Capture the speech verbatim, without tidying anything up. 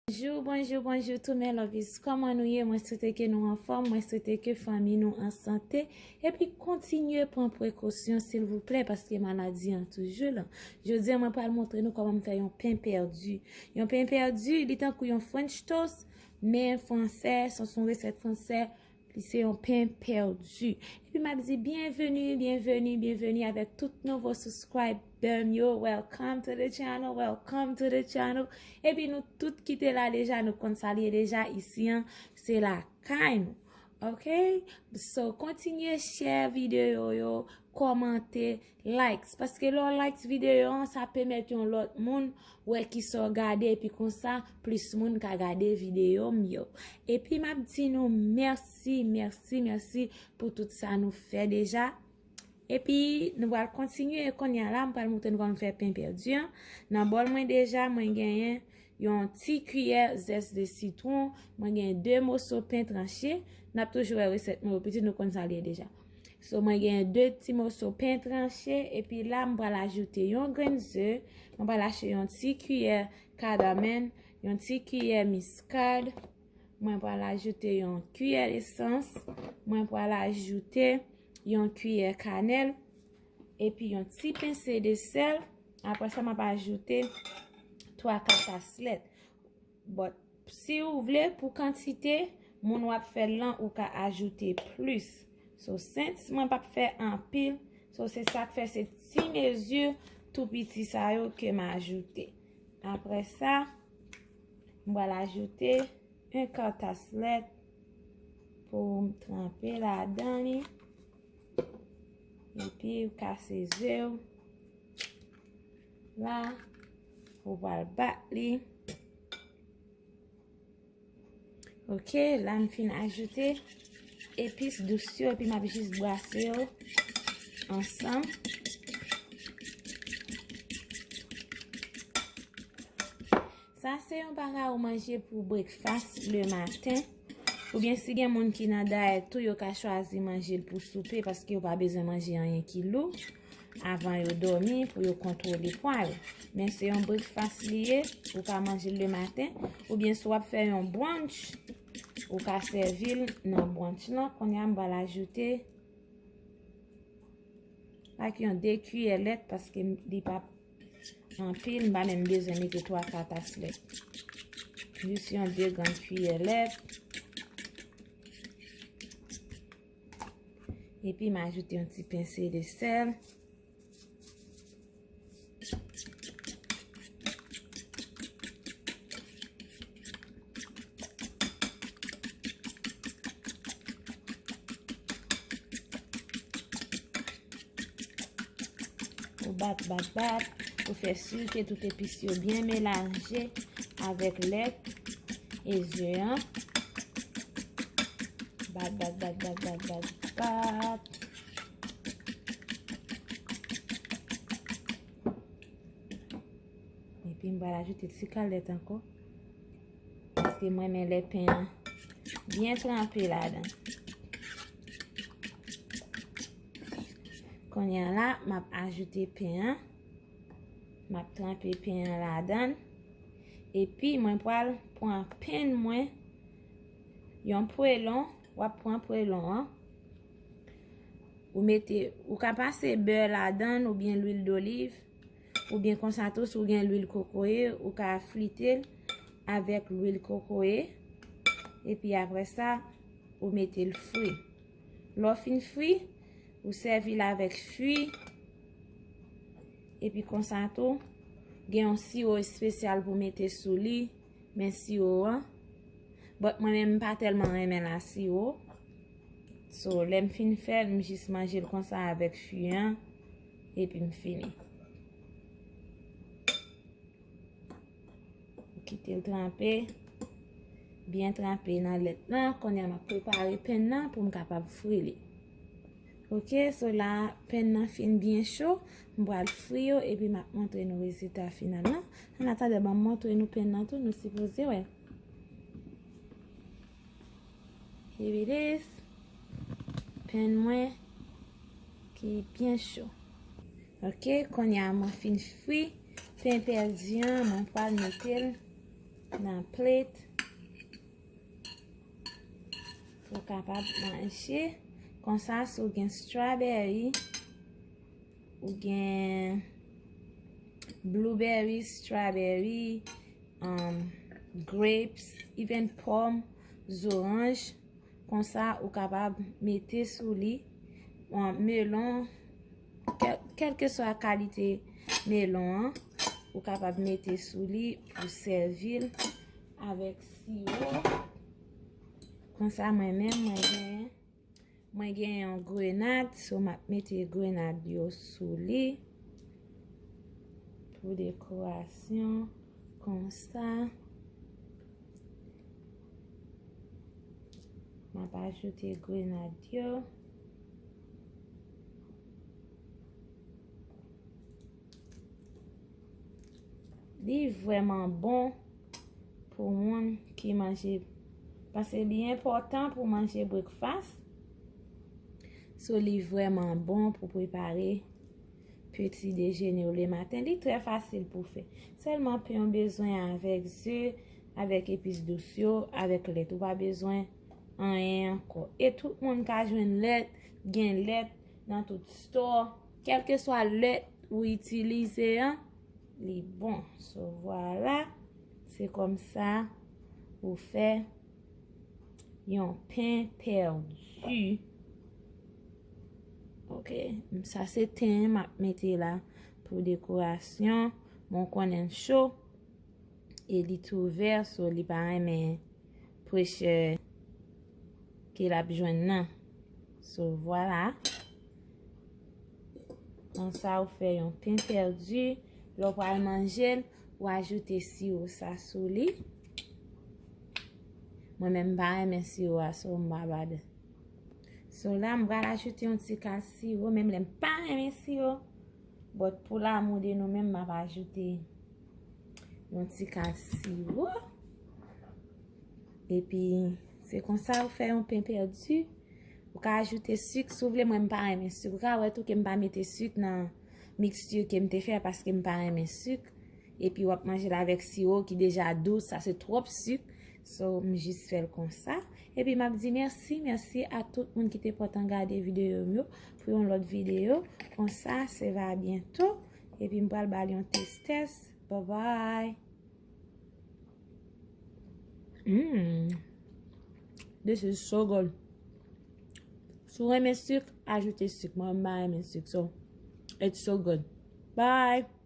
Bonjou, bonjou, bonjou tout mes lovies. Kòman nou ye? Mwen swete ke nou anfòm, mwen swete ke fanmi nou an sante. Epi kontinye pran prekosyon silvouplè, paske maladi an toujou la. Jodi a mwen pral montre nou kòman m fè yon pen pèdi. Yon pen pèdi, li tankou yon French toast, men fransè, se yon resèt fransè, li se yon pen pèdi. Epi m ap di byenveni, byenveni, byenveni avèk tout nouvo subscriber m yo. Welcome to the channel, welcome to the channel. Epi nou tout ki te la deja, nou konn sa l ye deja, isi an, se lakay nou. Ok? So, kontinye share videyo yo, kòmante, likes. Paske lè w likes videyo an, sa pèmèt yon lòt moun wè kisa w gade, epi konsa, plis moun ka gade videyo m yo. Epi m ap di nou mèsi, mèsi, mèsi pou tout sa nou fè deja. Epi, nou pral kontinye, kounye a la, m pral montre nou kòman fè pen pèdi an. Nan bòl mwen deja, mwen genyen yon ti kiyè zès de sitwon, mwen genyen de moso pen tranche. N ap toujou wè resèt mwen yo piti, nou konn sa l ye deja. So, mwen genyen de ti moso pen tranche, epi la, m pral ajoute yon grenn ze, mwen pral achte yon ti kiyè kadamen, yon ti kiyè miskad, mwen pral ajoute yon kiyè lesans, mwen pral ajoute yon kiyè kanèl, epi yon ti pense de sèl. Apre sa, m ap ajoute twa ka tas lèt. But, si w vle, pou kantite moun w ap fè l lan, ou ka ajoute plis. So, since mwen p ap fè anpil, so, se sa k fè se ti mezi tou piti sa yo ke m ajoute. Apre sa, m pral ajoute yon ka tas lèt pou m tranpe ladan li. Epi, w kase ze w la, ou pral bat li. Ok, la m fin ajoute epis dous yo, epi m ap jis brase yo ansanm. Sa se yon bagay ou manje pou breakfast le maten. Oubyen si gen moun ki nan dayèt tou, yo ka chwazi manje l pou soupe paske yo pa bezwen manje anyen ki lou avan yo dòmi pou yo kontwole pwa yo. Men se yon breakfast li ye, ou ka manje l le maten, oubyen si w ap fè yon brunch, ou ka sèvi l nan brunch lan. Kounye a m pral ajoute ak yon de kiyè lèt paske li pa anpil, m pa menm bezwen mete twa ka tas lèt. Jis yon de grenn kiyè lèt. Epi m ajoute yon ti pense de sèl. Ou bat, bat, bat. Ou fè si ke tout epis yo byen melanje avèk lèt e ze an. Bat, bat, bat, bat, bat, bat, bat. Epi m pral ajoute ti kalèt ankò. Paske mwen renmen lè pen an byen tranpe ladan. Kounye a la, m ap ajoute pen an. M ap tranpe pen an ladan. Epi mwen pral pran pen mwen, yon pwelon, w ap pran pwelon an. Ou mete, ou ka pase bè ladan oubyen lwil doliv, oubyen konsa tou, si w gen lwil kokoye, ou ka flite l avèk lwil kokoye. Epi apre sa, ou mete l fri. Lè w fin fri, ou sèvi l avèk fwi. Epi konsa tou, gen yon siwo espesyal pou mete sou li, men siwo an. But mwen menm m pa tèlman renmen la siwo. So, lè m fin fè l, m jis manje l konsa avèk fwi an, epi m fini. Ou kite l tranpe, byen tranpe nan lèt lan. Kounye a m ap prepare pen nan pou m kapab fri li. Ok, so la, pen nan fin byen cho. M pral fri yo, epi m ap montre nou rezilta final lan. An atandan, ban m montre nou pen nan tou, nou sipoze wè. Here it is. Pen mwen ki byen cho. Ok, kounye a mwen fin fri pen pèdi an, mwen pral mete l nan plate pou w kapab manje. Konsa, si w gen strawberry, ou gen blueberry, strawberry, um, grapes, even pòm, zoranj, konsa ou kapab mete sou li, um, melon, kèl, kèlkeswa kalite melon an, ou kapab mete sou li pou sèvi l avèk siwo. Konsa, mwen menm, mwen genyen, mwen genyen yon grenad, so m ap mete grenad yo sou li pou dekorasyon, konsa. M ap ajoute grenad yo. Li vrèman bon pou moun ki manje, paske li enpòtan pou manje breakfast. So, li vrèman bon pou prepare peti dejene w lematen. Li trè fasil pou fè. Sèlman pen w bezwen avèk ze, avèk epis dous yo, avèk lèt. Ou pa bezwen anyen ankò. E tout moun ka jwenn lèt, gen lèt nan tout store. Kèlkeswa lèt ou itilize an, li bon. So, vwala, se kòmsa ou fè yon pen pèdi. Ok, sa se ten m ap mete la pou dekorasyon. Bon, konnen l cho e li tou vè, so li pa renmen pressure ke l ap jwenn nan. So, vwala. Konsa ou fè yon pen pèdi. Lè w pral manje l, ou ajoute siwo sa sou li. Mwen menm m pa renmen siwo a, so m pa bad. So la, m pral ajoute yon ti kal siwo, menm lè m pa renmen siwo. But pou lamou de nou menm, m ap ajoute yon ti kal siwo. Epi, se konsa ou fè yon pen pèdi. Ou ka ajoute sik, si w vle, mwen m pa renmen sik. Ou ka wè tou ke m pa mete sik nan mixture ke m te fè paske m pa renmen sik. Epi w ap manje l avèk siwo ki deja dous, sa se twòp sik. So, m jis fè l konsa. Epi m ap di mèsi, mèsi a tout moun ki te pran tan gade videyo m yo. Pou yon lòt videyo, konsa, se va byento. Epi m pral ba l yon testès. Bye bye. Mm. This is so good. Si w renmen sik, ajoute sik. Mwen, m pa renmen sik. So, it's so good. Bye.